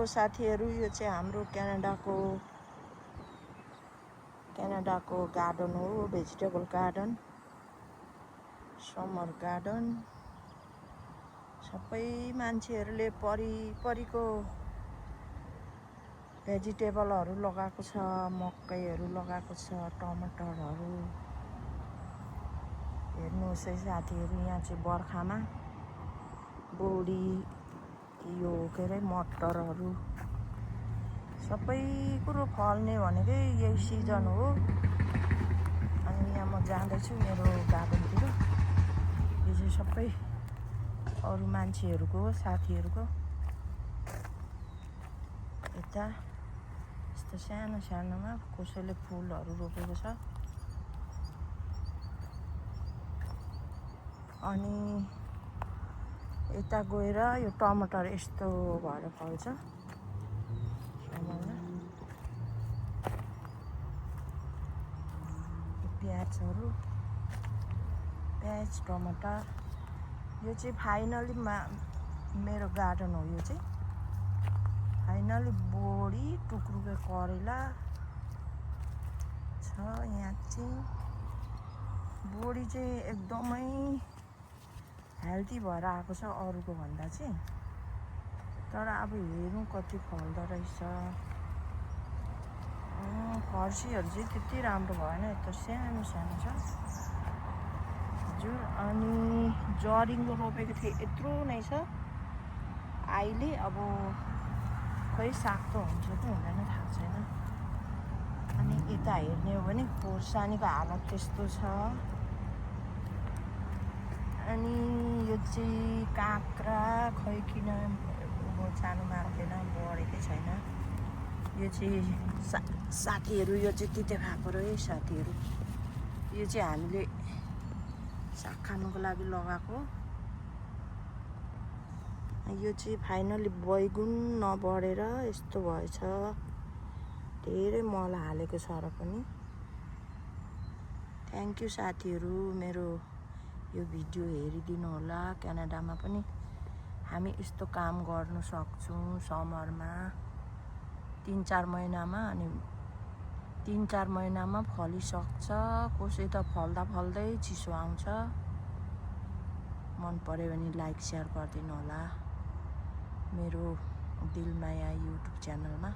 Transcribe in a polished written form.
साथीहरू, यो चाहिँ हाम्रो क्यानाडाको गार्डन हो, भेजिटेबल गार्डन, समर गार्डन। सबै मान्छेहरूले परिको भेजिटेबलहरू लगाएको छ, मकैहरू लगाएको छ, टमाटरहरू। हेर्नुहोस् है साथीहरू, यहाँ चाहिँ बर्खामा बोडी, यो के अरे मटरहरू सबै कुरो फल्ने भनेकै यही सिजन हो। अनि यहाँ म जाँदैछु मेरो गार्डनतिर। यो चाहिँ सबै अरू मान्छेहरूको, साथीहरूको। यता यस्तो सानो सानोमा कसैले फुलहरू रोपेको छ। अनि यता गएर यो टमाटर यस्तो भएर फल्छ। प्याजहरू, प्याज, टमाटर। यो चाहिँ फाइनली मेरो गार्डन हो। यो चाहिँ फाइनली बोडी, टुक्रुके करेला छ। यहाँ चाहिँ बोडी चाहिँ एकदमै हेल्दी भएर आएको छ अरूको भन्दा चाहिँ। तर अब हेरौँ कति फल्दो रहेछ। फर्सीहरू चाहिँ त्यति राम्रो भएन, यत्रो सानो सानो छ हजुर। अनि जरिङ्गो रोपेको थिएँ, यत्रो नै छ अहिले। अब खै साग त हुन्छ कि हुँदैन थाहा छैन। अनि यता हेर्ने हो भने खोर्सानीको हालत त्यस्तो छ। अनि यो चाहिँ काँक्रा, खै किन सानो मार्दैन, बढेकै छैन। यो चाहिँ साथीहरू, यो चाहिँ तिते फापर है साथीहरू। यो चाहिँ हामीले साग खानुको लागि लगाएको। यो चाहिँ फाइनली बैगुन नबढेर यस्तो भएछ। धेरै मल हालेको छ र पनि। थ्याङ्क यू साथीहरू, मेरो यो भिडियो हेरिदिनु होला। क्यानाडामा पनि हामी यस्तो काम गर्न सक्छौँ समरमा, 3-4 महिनामा। अनि 3-4 महिनामा फलिसक्छ। कसै त फल्दै चिसो आउँछ। मन पर्यो भने लाइक, सेयर गरिदिनु होला मेरो दिलमाया युट्युब च्यानलमा।